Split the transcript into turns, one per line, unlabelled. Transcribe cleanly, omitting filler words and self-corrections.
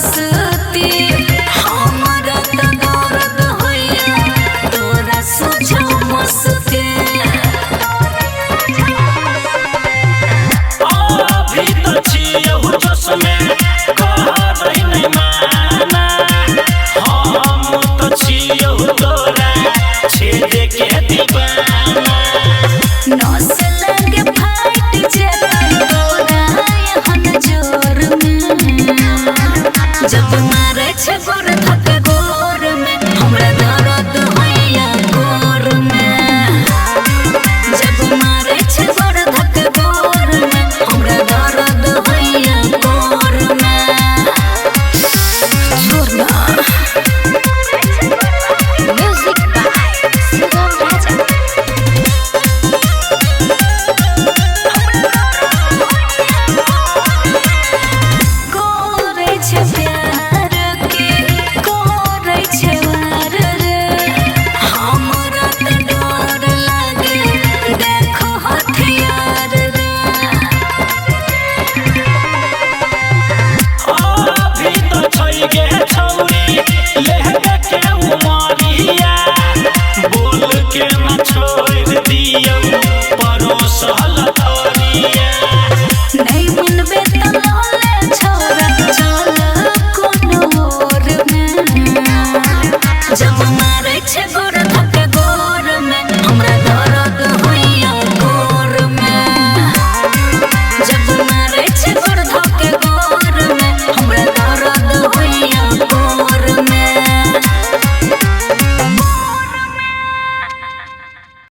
सस्ती हमरा त दर्द होइया तोरा सोझा मस्ती।
अभी तो छियौ जोश में कहबै नै माना, हम तो छियौ तोरा छेदे के दीवाना।
नस लगे फाट जेतै तोरा एहन जोर में, जब मारे छे गोर धक।